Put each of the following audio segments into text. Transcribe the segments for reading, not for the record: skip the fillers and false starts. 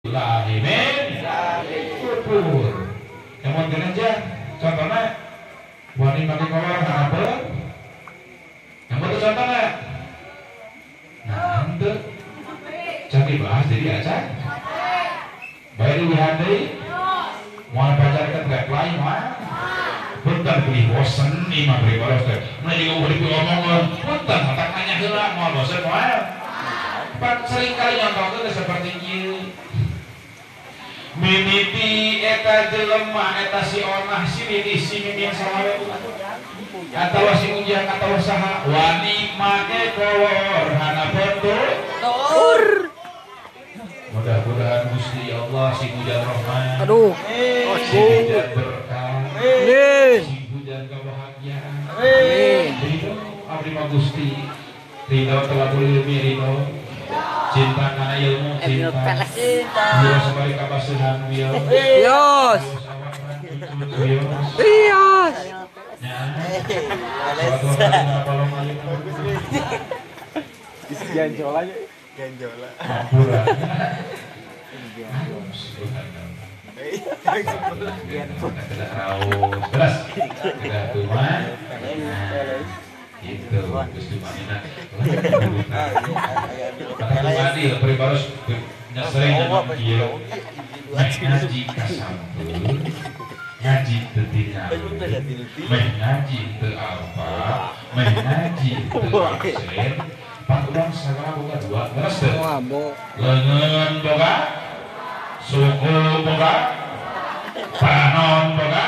Billahi min kufur. Yang mau aja contohnya wani make kolor harapan. Yang mau contohnya nah henteu can dibahas jadi acan. Bae diwihan deui. Moal pacar ke reply moal. Punten beli bosen imah beli boros teh. Mun juga beli omongan punten otak nanya heula moal bosen moal. Pan sering kali nyontohkeun seperti ieu. Mimiti eta jelema eta si onah si mimi si mimin sawawe atawa si ujang atawa saha wani make kolor hana tuur. Mudah-mudahan Gusti Allah sing hujan rahmat. Aduh. Sing hujan berkah. Amin. Sing hujan kebahagiaan. Amin. Ridho abdi mah Gusti. Ridho telah ilmi ridho. Cinta kana ilmu cinta. Wios bari kabasihan wios. Wios. Wios. Ya. Suatu hari balong ayeuna. Ganjola aja. Ganjola. Hampura. Beras. Kedah tuman. Gitu, Gusti Manina. Kata adil, pribaros nyesering nyemak kieu. Meh ngaji kasampeur, ngaji teu tingali, meh ngaji teu alfa, meh ngaji teu absen. Pan urang sagala boga dua, beres teu? Leungeun boga, suku boga, panon boga,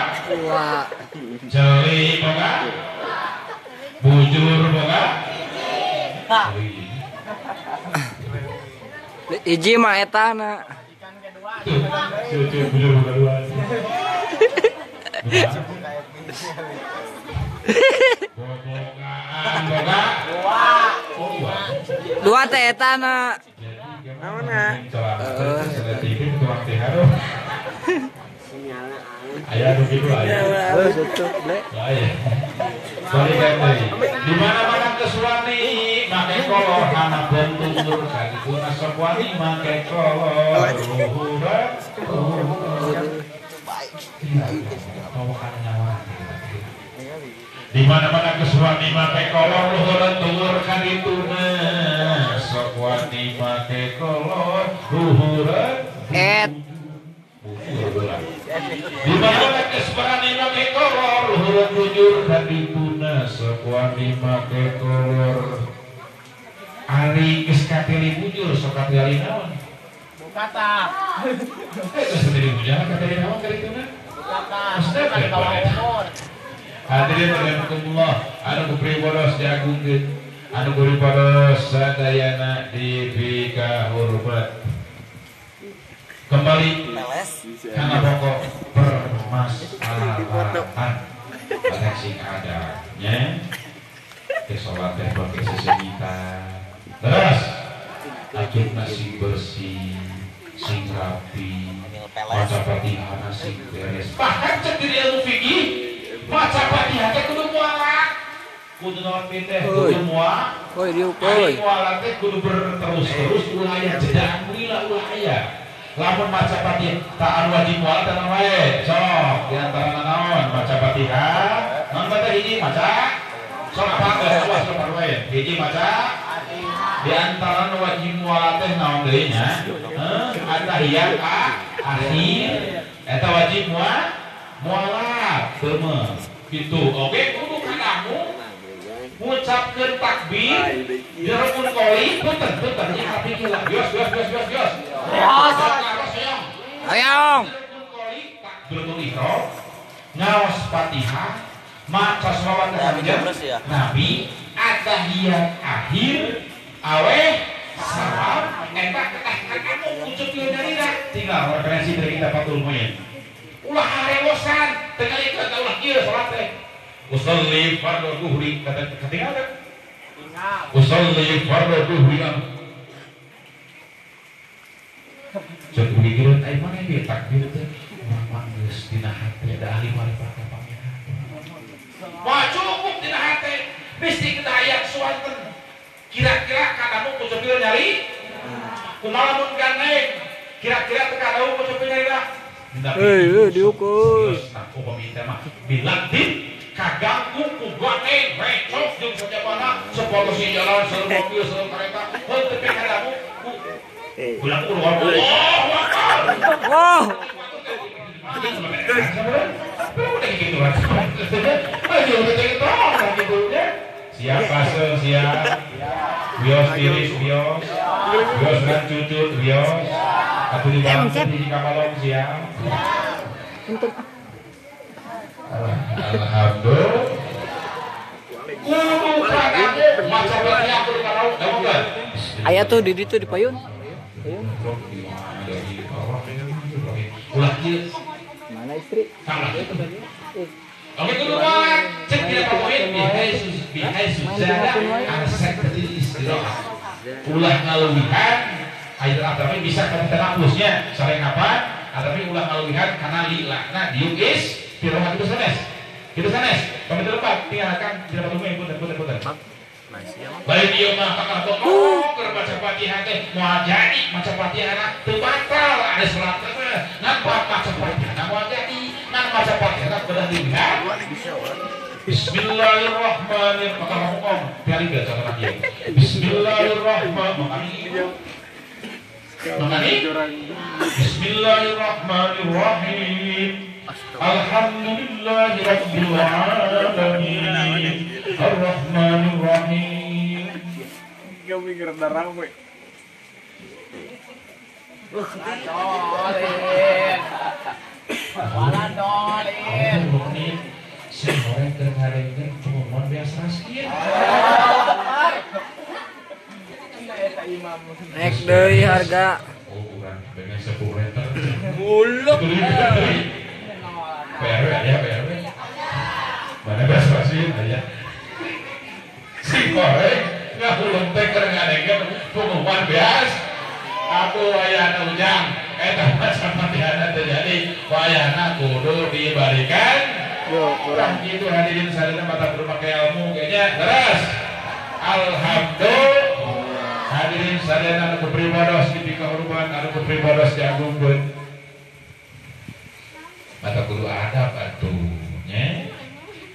jeli boga, bujur boga. Hiji mah etana. Cucu bujur boga dua. Bobogaan boga dua. Dua teh etana. Naonna? Aya nu kitu aya. Di mana-mana kesuani make kolor hana bentur kadipuna sok wani make kolor luhuran. Di mana-mana kesuani make kolor luhuran tuur kadituna sok wani make kolor luhuran. Et di mana kesuani make kolor luhuran bujur kadituna sok wani make kolor. Ari geus kateli bujur sok katingali naon? Bukata. Geus kateli bujur kateli naon kadituna? Bukata. Bukan bawah umur. Hadirin rahimakumullah, anu kupribodos diagungkeun, anu kupribodos sadayana dipikahormat. Kembali karena pokok permasalahan banyak sing ada nya teh salat teh bake sesengitan terus acurna sing bersih sing rapi maca Fatihah sing beres bahkan cek diri ilmu fikih maca Fatihah teh kudu mualak kudu naon teh kudu mualak oi diuk oi mualak teh kudu berterus-terus ulah aya jeda lila ulah aya. Lamun maca Fatihah taan wajib mualat tanah wae sok di antara naon maca Fatihah naon teh hiji maca sok apa geus awas sok wae hiji maca di antara wajib mualat teh naon deui nya heuh atahiyat akhir eta wajib mualat teu mah kitu oke kudu kanamu ngucapkeun takbir jerepun koli punten punten nya tapi heula bios bios bios bios bios. Hayang. Takbiratul ihram, ngaos Fatihah, maca sholawat ka kanjeng Nabi, atahiyat akhir, aweh salam, eta kedah kamu ucapkeun nyalira. Tinggal referensi dari kita Fathul Muin. Ulah harewosan, teu kali ulah kieu salat teh. Usolli fardhu dhuhri kata ketinggal kan? Usolli fardhu dhuhri. Cek pikiran ai mana ieu takbir teh urang mah geus dina hate da ahli marifat ka pangeran. Wah cukup dina hate mesti kita aya suanten. Kira-kira katamu kucepil nyari kumaha mun gandeng Kira-kira teu kadaung ku cepet nyalira. Heuh, diukur. Nah, upami teh mah bilatin kaganggu ku goteng recok jeung sajabana sapotos di jalan sareng mobil sareng kareta heuh teu kadaung ku ulah kudu Allahu Akbar. Wah. Siap pasel siap. Wios tiris wios. Wios dan cucut wios. Atuh di bawah di kamalong siap. Alhamdulillah. Kudu kadamu maca Fatihah kudu kadamu dangukeun. Aya tuh di ditu di payun. Ulah kieu. Mana istri? Oke, kudu wae cek dina papoin bihaisu zada al-saktil istirahat. Ulah ngaluwihan aya tapi bisa ka tenapusnya sareng apa? Tapi ulah ngaluwihan kana lilana diuk istirahat itu sanes. Itu sanes. Pamit lepat tinggalkan dina patumeh punten-punten. Balik ieu mah kakak bokong keur maca Fatihah teh moal jadi maca Fatihah teu batal ada salat teh ngan maca Fatihah moal jadi ngan maca Fatihah bedah dilihat. Bismillahirrahmanirrahim. Kakak bokong tiari geus catatan ieu. Bismillahirrahmanirrahim. Bismillahirrahmanirrahim. Alhamdulillahirabbil alamin. Arrahmanirrahim. Gak mikir darah we. Waladolin. Sing goreng keur ngadengkeun pengumuman beas raskin. Naik deui harga. Oh, urang pengen 10 liter. Muluk. PRW aya PRW. Mana beas raskin aya. Sing goreng ngahuleng teh keur ngadengkeun pengumuman beas. Aku wayahna ujang eta mah sampatihana teu jadi wayahna kudu dibalikan. Yo kurang gitu hadirin sadayana mata kudu make ilmu kayaknya terus. Alhamdulillah. Hadirin sadayana anu kupribados dipikahormat anu kupribados diagungkeun. Mata kudu adab atuh nya.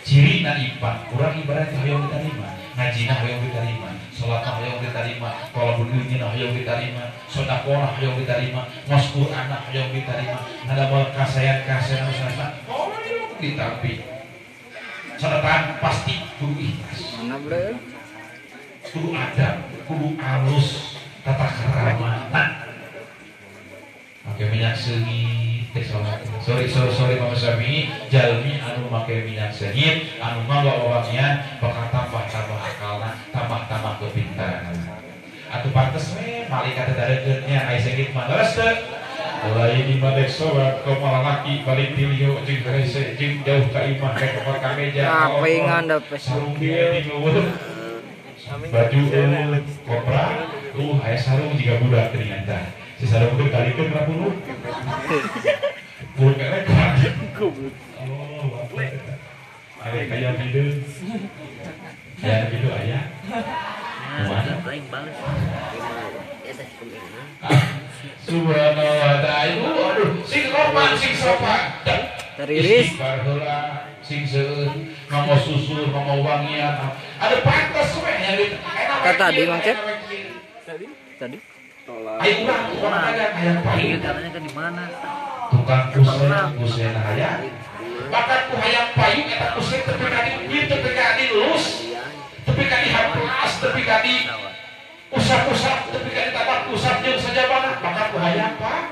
Cirina ipat kurang ibarat hoyong diterima, ngajina hoyong diterima, salatna hoyong diterima, tolabul ilmina hoyong diterima, sedekahna hoyong diterima, ngos Qur'anna hoyong diterima, ngadamel kasayan-kasayan anu sanesna hoyong ditampi. Catatan pasti kudu ikhlas. Mana bre? Kudu adab, kudu alus, tata krama. Make minyak seungit teh salat. Sorry Mama Sami, jalmi anu make minyak seungit, anu mawa wawangian bakal tambah-tambah akalna, tambah-tambah kepintaran. Atuh pantes we malaikat teh darekeun nya ai seungit mah leres teu. Lain di madek sobat komo lalaki balik tilio jeung rese jeung jauh ka imah rek ka meja. Kapingan da sarung di baju kopra, aya sarung jiga budak teuing tah. Si sarung teh kalikeun 40. Buruk kerek. Oh, bapak. Ada kaya gitu. Ya gitu aya. Mana? Subhanallah ta'ala. Aduh, sing roman sing sopan. Teriris. Istighfar sing seueur, ngomong susu, ngomong wangian. Ada pantes we nya. Kata tadi Mang Cep. Tadi. Ayo urang urang hayang payu. Katanya kan di mana? Tukang kusen, kusen hayang. Bahkan ku hayang payu eta kusen tepi ka di tepi ka di lus. Tepi ka di hamplas, tepi ka di usap-usap, tepi ka di tapak usap jeung sajabana, bahkan ku hayang pa.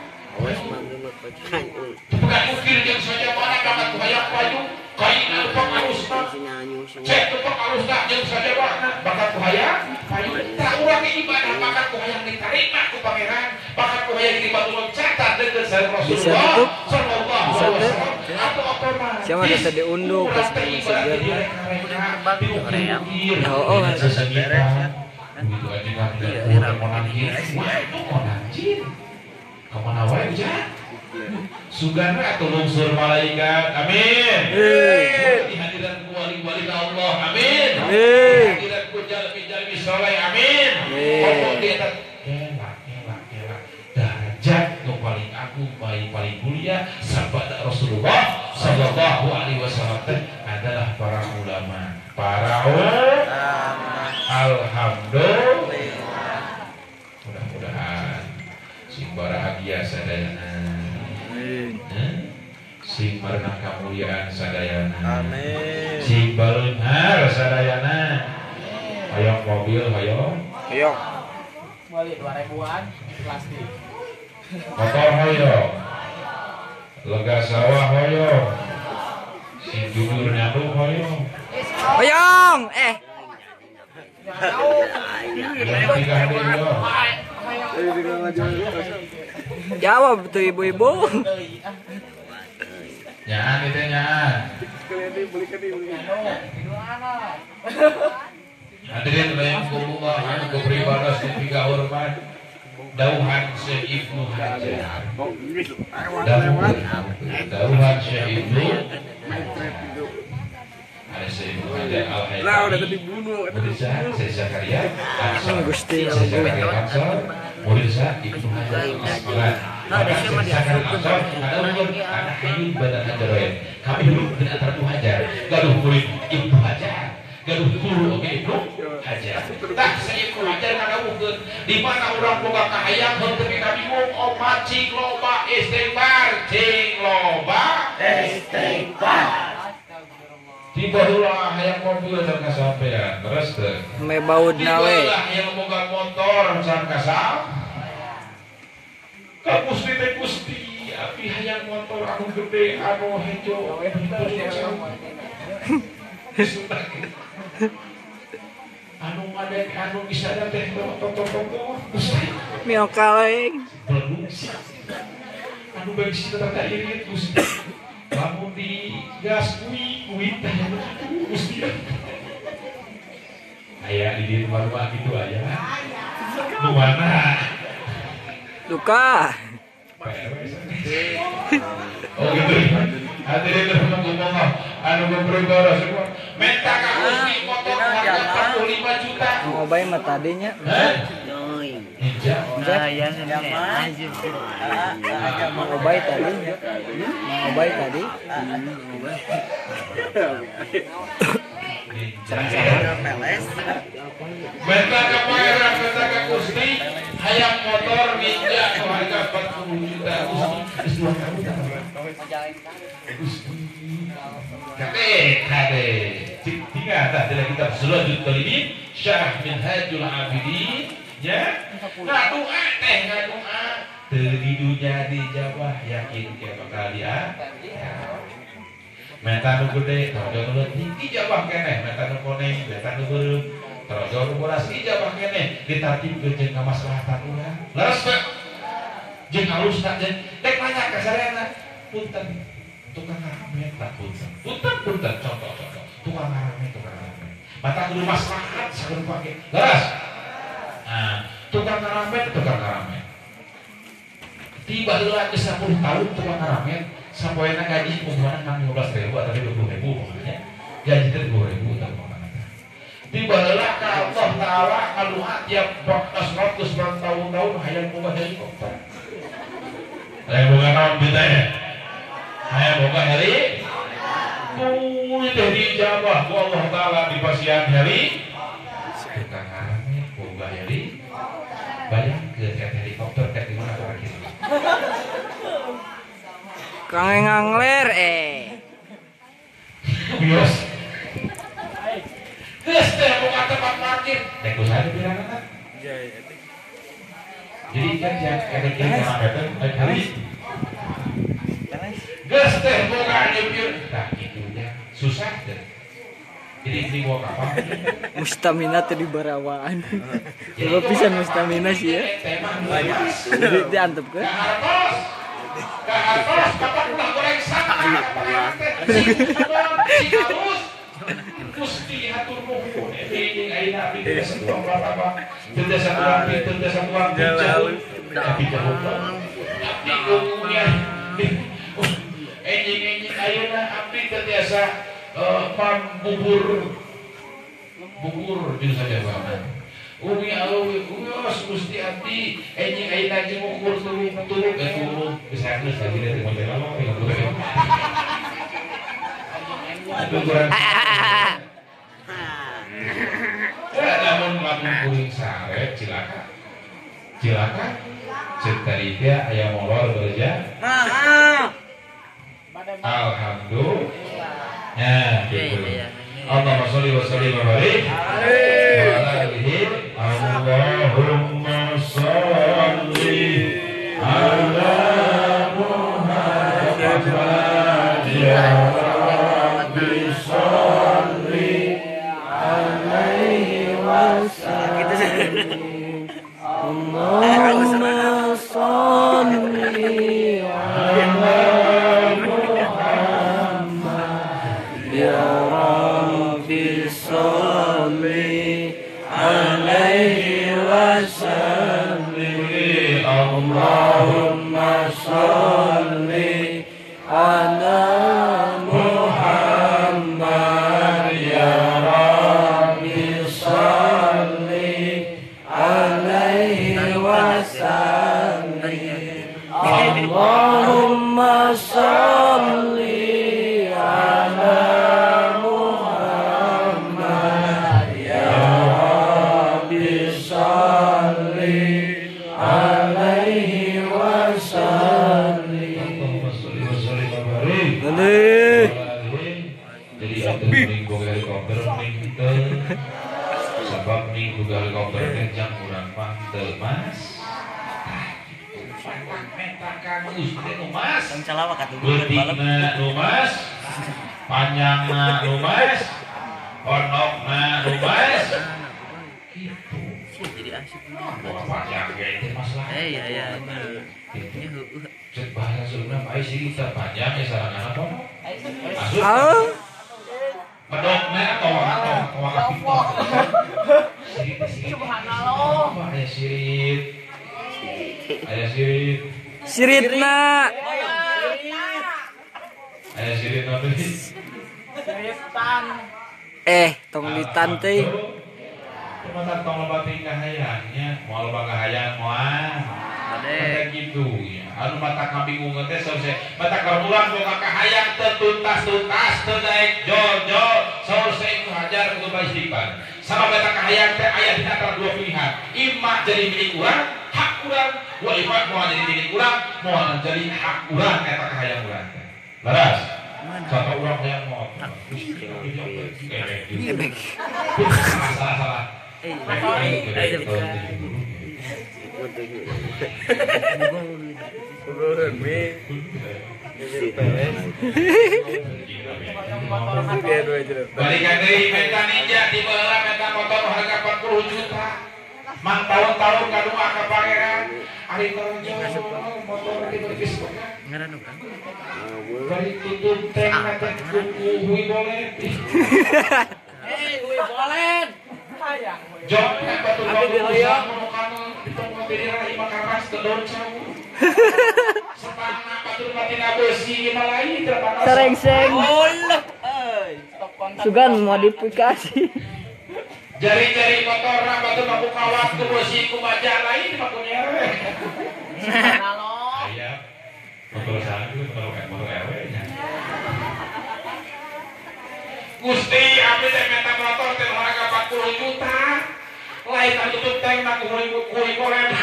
Tepi ka di ukir jeung sajabana, bahkan ku hayang payu. Kaina lupa alusna. Cek lupa alusna jeung sajabana, bahkan ku hayang payu. Tak urang ibadah bahkan ku hayang diterima ku pangeran, bahkan ku hayang dibatu catat deungeun sareng Rasulullah sallallahu alaihi wasallam. Atau otomatis siapa ada tadi unduh ke sejarah. Oh, begitu aja nggak mau nangis, wah itu mau kemana wae ujang? Sugan we atuh lungsur malaikat, amin. Di hadirat ku wali-wali Allah, amin. Di hadirat ku jalmi-jalmi soleh, amin. Komo di eta kelak kelak kelak darajat nu paling agung paling mulia sabada Rasulullah sallallahu alaihi wasallam adalah para ulama. Para ulama. Alhamdulillah. Mudah-mudahan sing bahagia sadayana. Amin. Sing merenang kamuliaan sadayana. Amin. Sing baleunghar sadayana. Hoyong mobil hoyong. Hoyong. Balik 2000-an plastik. Motor hoyong. Lega sawah hoyong. Sing jujur nyambung hoyong. Hoyong eh. Jawab tuh ibu-ibu. Nyaan itu nyaan. Hadirin rahimakumullah, anu beribadah sing hormat. Dauhan Syekh Ibnu Hajar. Dauhan Syekh Ibnu Ada Syekh Ibnu Hajar Al-Haytami, murid Syekh Zakaria Ansor, Syekh Zakaria Ansor, murid Syekh Ibnu Hajar Al-Asqalani. Maka Syekh Zakaria Ansor ada umur anak hayun badan hajaroin. Kami dulu dengan antara Ibnu Hajar, gaduh murid Ibnu Hajar, gaduh guru oke Ibnu Hajar. Tak Syekh Ibnu Hajar kadawuhkeun di mana urang boga kahayang heuh teu kabingung omat cing loba istighfar, cing loba istighfar. Tiba heula hayang mobil can kasampean, terus teu. Me baudna we. Tiba heula hayang boga motor can kasampean. Ka Gusti teh Gusti, abdi hayang motor anu gede anu hejo. Anu ngadek anu bisa teh toto-toto Gusti. Mio kaleng. Anu bensin tetap irit Gusti. Lamun di gas kuwi kuwi teh Gusti. Aya di dieu rumah gitu aya. Nu mana? Duka. Oh gitu. Hadirin rahimakumullah, anu beribadah semua. Minta ka Gusti motor harga 45 juta. Mau bae mah tadinya. Mau bae tadi. Mau bae tadi. Serang-serang. Minta ka pangeran, minta ka Gusti hayang motor Ninja harga 40 juta Gusti. Geus 2 tahun. Gusti. Kade kade. Tiga tah dalam kitab Zulajul Talibin Syarah Minhajul Abidin ya. Nah doa teh ngadoa teu di dunya dijabah yakin ke bakal dia. Meta nu gede torojo nu leutik ijabah keneh, meta nu koneng, meta nu beureum, torojo nu bodas ijabah keneh, ditartibkeun jeung kamaslahatan urang. Leres teh? Jeung alusna jeung dek nanya ka sarena, punten tukang ngaramet tah punten. Punten punten contoh-contoh tukang ngaramet tukang ngaramet. Mata kudu maslahat sakudu pake. Leres? Nah, tukang ngaramet tukang ngaramet. Tiba heula geus 10 tahun tukang ngaramet, sapoena gaji ukuran 15.000 atau 20.000 pokoknya. Gaji teh 20.000 tah pokokna. Tiba heula ka Allah Taala ngadoa tiap waktu 100 tahun-tahun hayang boga helikopter. Hayang boga naon teh? Hayang boga heli? Kuy teh dijabah ku Allah Taala di pasian heli. Tukang ngaramet boga heli. Bayangkeun eta helikopter teh di mana parkir. Kang ngangler eh. Bios. Geus teh boga tempat parkir. Teh kusaha dipiranana? Jadi kan yang ada kieu ngaramet teh heli. Geus teh boga nyupir. Tah kitu nya susah teh. Jadi ini gua kapal. Mustamina teh di barawaan. Coba pisan mustamina sih ya. Jadi diantepkeun. Kahartos kapan ulah goreng sangka teh. Sing halus. Gusti hatur nuhun. Eta ayeuna abdi teh satuang apa? Teu satuang teu satuang jauh. Abdi jauh. Abdi kunya. Enjing-enjing ayeuna abdi teu tiasa pam bubur bubur jurus saja Pak. Umi alwi uyos Gusti abdi enjing ayeuna jeung ukur tulung tulung bisa geus tadi teh model apa kurang. Namun lamun kuring sare cilaka. Cilaka ceuk tadi teh aya molor bereja. Alhamdulillah. Nah, gitu. Allahumma sholli wa sallim wa barik ala alihi. Allahumma sholli ala Muhammad ya Rabbi sholli alaihi wasallam. Allahumma sholli ala Muhammad ya Rabbi sholli alaihi wasallim. Allahumma sholli ala Muhammad ya Rabbi sholli alaihi wasallim. Allahumma sholli ala Muhammad ya Rabbi sholli alaihi wasallim. Allahumma sholli wa sallim wa barik. Jadi atuh mending boga helikopter mending teu. Sabab mending boga helikopter teh jang urang mah teu mas. Meta ka Gusti nu mas. Leutikna nu mas, panjangna nu mas, pondokna nu mas. Gitu. Jadi asik. Boga panjang ge teh masalah. Iya iya. Cek bahasa Sunda mah ai sirita panjang ya sarangana pondok. Asup. Pedokna atau sirit sirit. Subhanallah. Aya sirit. Aya sirit. Siritna. Aya sirit teh. Siritan. Tong ditan teh. Mata tong loba teh kahayangnya, moal loba kahayang moal. Kata gitu ya. Anu mata kabingungan teh saur saya. Mata karulang boga kahayang teu tuntas-tuntas teu daek jol-jol saur saya ku hajar kudu istighfar. Sabab eta kahayang teh aya dina antara dua pilihan. Imma jadi milik urang, hak urang, wa imma moal jadi milik urang, moal jadi hak urang eta kahayang urang teh. Leres. Contoh urang hayang motor. Salah-salah. Balikan deui meta ninja di baheula meta motor harga 40 juta. Mang tahun-tahun kadua ka pangeran ari torojol motor di geus Ngaran urang. Bari tutup teh teh ku hui bolet. Hei, hui bolet. Hayang. Jokna batur hoyong nu kanu ditong teh dirahi makaras kedor cau. Setangna batur matina beusi malai terbatas. Serengseng. Ulah euy, stop kontak. Sugan modifikasi. Jari-jari motor batur maku kawat ku beusi ku baja lain maku nyere. Subhanallah. Aya. Motor saha itu motor RW nya. Gusti abdi teh menta motor teh harga 40 juta. Lain anu tutup tank mah ku huri koret.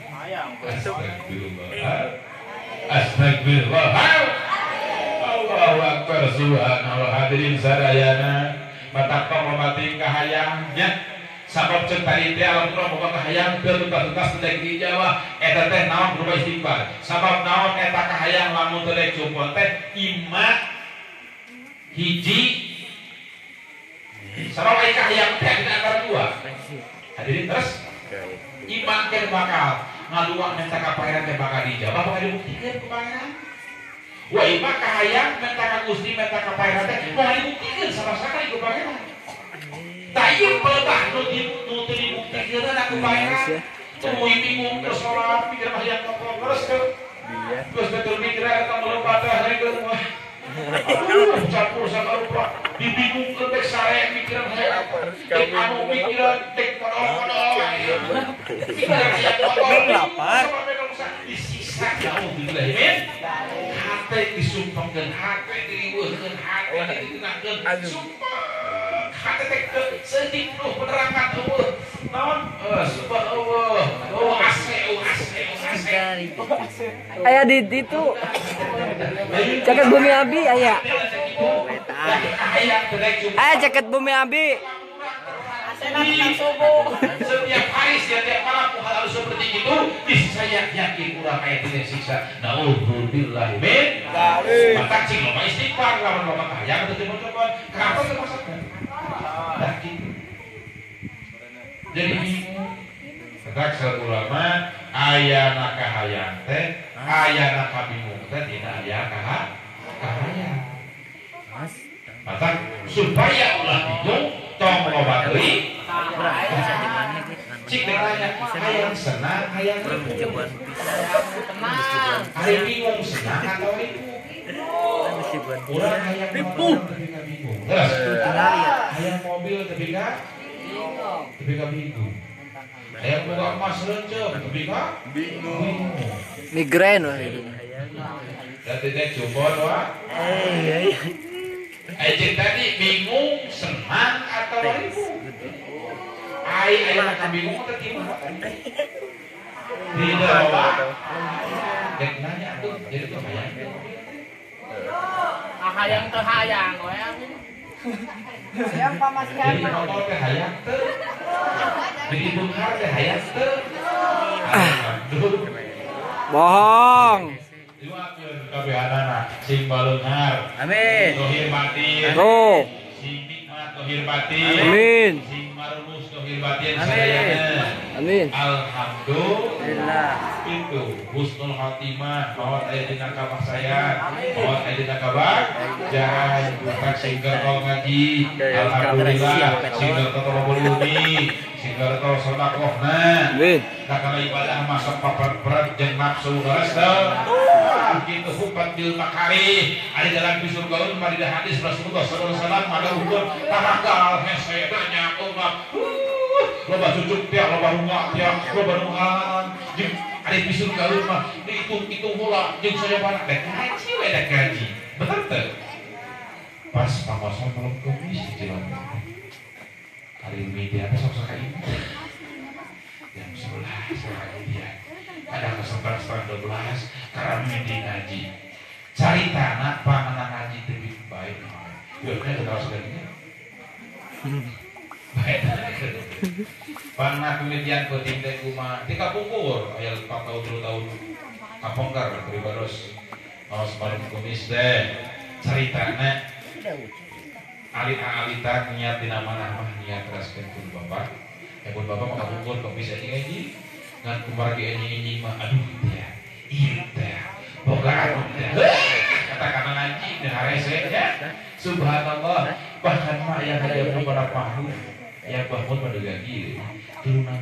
Hayang. Astagfirullah. Astagfirullah. Allahu akbar subhanallah hadirin sadayana. Mata tong loba kahayang nya. Sabab ceuk tadi teh alam urang boga kahayang teu tuntas-tuntas teu daek dijawah eta teh naon berubah istighfar. Sabab naon eta kahayang lamun teu daek cumpon teh ima hiji sabab ai kahayang teh dina antara dua. Hadirin terus iman teh bakal ngadua minta ka pangeran teh bakal dijawab bakal dibuktikeun ku pangeran. Wa ima kahayang minta ka Gusti minta ka pangeran teh moal dibuktikeun sama sakali ku pangeran. Tah ieu peletah nu teu dibuktikeun ku pangeran. Tuluy bingung terus salat pikir hayang motor terus ke terus betul mikir eta melompat teh hareukeun mah. Aduh, campur sama rupa. Dibingungkeun teh sare mikiran hayang. Anu mikiran teh kodol Ming lapar. Disiksa jauh billahi min. Hate disumpengkeun, hate diriweuhkeun, hate ditenangkeun. Sumpah hate teh seutik nuh penerangan eueuh. Naon? Sumpah eueuh. Eueuh AC, eueuh AC, eueuh AC. Aya di ditu. Caket bumi abi aya. Aya caket bumi abi. Setiap hari, setiap malam harus seperti itu. Saya yakin kurang ayat ini siksa. Nauzubillah min. Maka cing loba istighfar lamun loba hayang teu coba. Kenapa teu masakan? Nah gitu. Jadi bingung. Kata ulama ayana kahayang teh, ayana kabingung teh dina aya kahayang. Maka supaya ulah bingung tong loba teuing. Cik nanya, hayang senang, hayang ribu. Hari bingung senang atau ribu? Urang hayang mobil tapi ka bingung. Hayang mobil tapi ka bingung. Hayang boga emas reunceup tapi ka bingung. Migrain wah itu. Da teh coba wah. Cik tadi bingung senang atau ribu? Ai aya bingung teh gimana? Tidak apa. Dek nanya tuh, jadi tuh hayang. Hayang teu hayang we. Hayang pamasihan. Jadi motor teh hayang teu. Jadi beunghar teh hayang teu. Bohong. Diuakeun kabehanana sing baleunghar. Amin. Dohir batin. Tuh. Sing nikmat dohir batin. Amin. Sing marulus dohir batin sadayana. Amin. Alhamdulillah. Itu husnul khotimah maot aya dina kabaksayan, maot aya dina kabakjaan, bukan sing gertol ngaji. Alhamdulillah sing gertol tolobul ilmi, sing gertol sedekahna. Amin. Nah kana ibadah masuk papan berat jeung nafsu leres teu. Gitu hubat bil makarih. Ari dalam di surga mah di hadis Rasulullah sallallahu alaihi wasallam ada ukur tawakal hese banyak umat. Loba cucuk tiap, loba runga tiap, loba rungan. Jeung ari di surga mah dihitung-hitung heula jeung sajabana dek ngaji we dek ngaji. Bener teu? Pas pangosan malam kemis jelema. Ari media teh sok saka ieu. Jam 11 lagi dia. Kadang setengah 12 karena mimpi ngaji. Cari tanah panganan ngaji lebih baik. Biarnya terus lagi. Baik. Panganan pemilihan penting teh kumaha? Ti kapungkur aya 4 tahun 3 tahun kapongkar pribados. Maos malam kumis teh caritana alit-alitan niat dina manah mah niat teraskeun ku bapak. Ya pun bapak mah kapungkur kemis anjing-anjing. Ngan kumargi anjing-anjing mah aduh teh. Ieu teh. Boga anu teh. Kata-kata ngaji dan harese ya. Subhanallah. Bahkan mah aya hayang pada pahun. Ya bahmun pada gaji. Turunan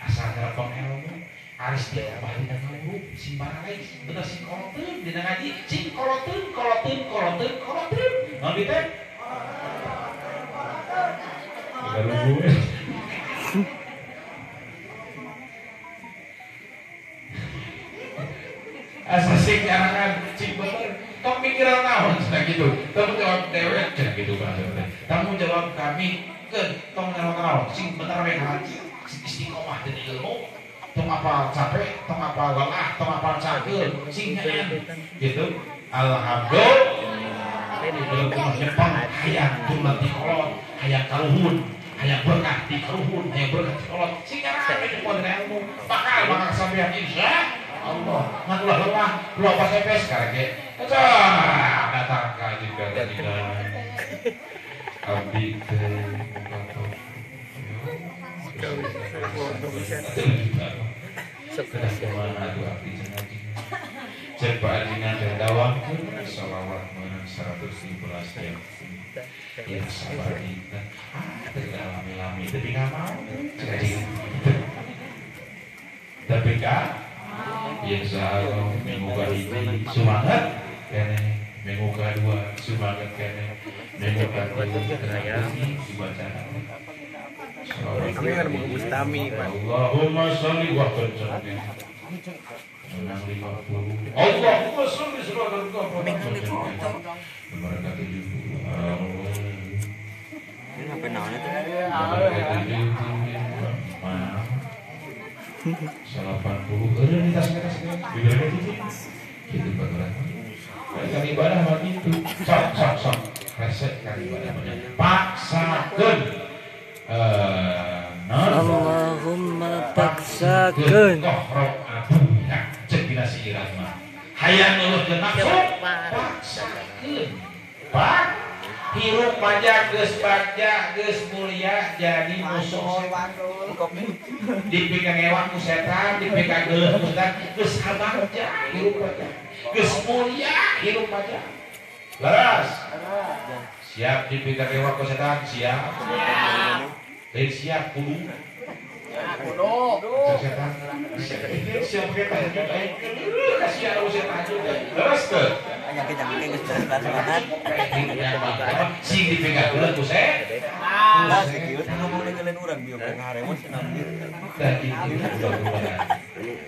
asal ngarepong ilmu aris diobah dina ngawuh sing baralai bener sing koloteun dina ngaji sing koloteun koloteun koloteun koloteun naon di teh? Asa sing nyarangan sing bener tong mikiran naon cenah kitu tanggung jawab dewek cenah kitu bahasa teh tanggung jawab kami keun tong naon sing bener we ngaji istiqomah dina ilmu tong apal capek tong apal lelah tong apal cageur sing nyaan gitu alhamdulillah belum nyepeng hayang turunan ti kolot hayang karuhun hayang berkah ti karuhun hayang berkah ti kolot sing nyaran we dina ilmu bakal bakal sampean insya Allah ngan ulah lelah ulah pas epes karege datang ka juga tidak abdi teh cek Pak Ajinan dan dawangkeun sholawat menang 117 jam. Ya sabar kita. Teu lami-lami tapi nggak mau. Tapi ka ya insyaallah minggu kahiji semangat kene, minggu kadua semangat kene, minggu katilu dibaca. Kami kan buka Bustami, Pak. Allahumma sholli wa sallim. 50. Allahumma sholli sallallahu alaihi wasallam. Ini apa namanya tuh? 80. Eureun di tas gitu baturan. Kan ibadah mah gitu. Sok sok sok. Resek kan ibadah mah. Paksakeun. Allahumma paksakeun. Cek dina siiran mah. Hayang ngeluhkeun nafsu, paksakeun. Pak, hirup pajak geus bagja geus mulia jadi musuh dipika ngewak ku setan, dipika geuleuh ku setan, geus habagja hirup pajak. Geus mulia hirup pajak. Leres. Siap dipika ngewak ku setan, siap. Lain siap kudu. Kudu. Setan. Siap ke tahajud aing geuleuh kasihan usah tahajud. Leres teu? Sing dipegang geuleuh ku setan. Lah kieu ngomong ngeuleuh urang bieu ngaharewos senang ieu. Tadi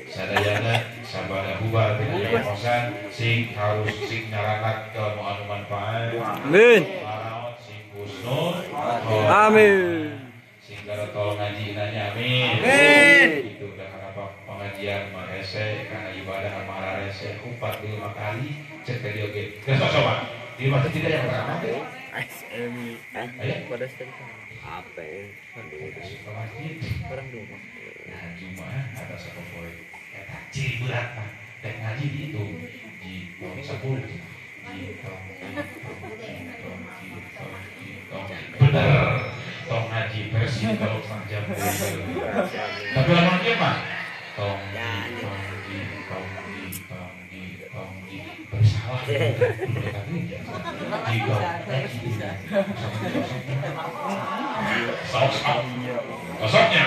sadayana sabada bubar teh kosan sing harus sing nyaranak ke anu manfaat. Amin. Maraot sing husnul. Amin. Sing garotol ngaji nanya amin. Amin. Itu udah kenapa pengajian mah hese karena ibadah mah rese 4 5 kali cek tadi oge. Geus sok coba. Di masjid tidak yang pertama teh. Ayo pada apa ya? Orang dulu. Nah, Jumat ada sapopoe. Eta ciri berat mah. Dek ngaji di itu. Di tong 10. Di tong di tong. Bener. Tong ngaji versi kalau setengah jam. Tapi lamun kieu mah tong di tong di tong di tong di tong di bersalah. Di tong sok sok. Kosongnya.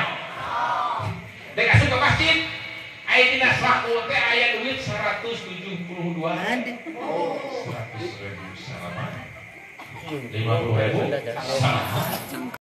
Dek asup ke masjid. Aya dina saku teh aya duit 172. 100.000 salaman. 50.000 salaman.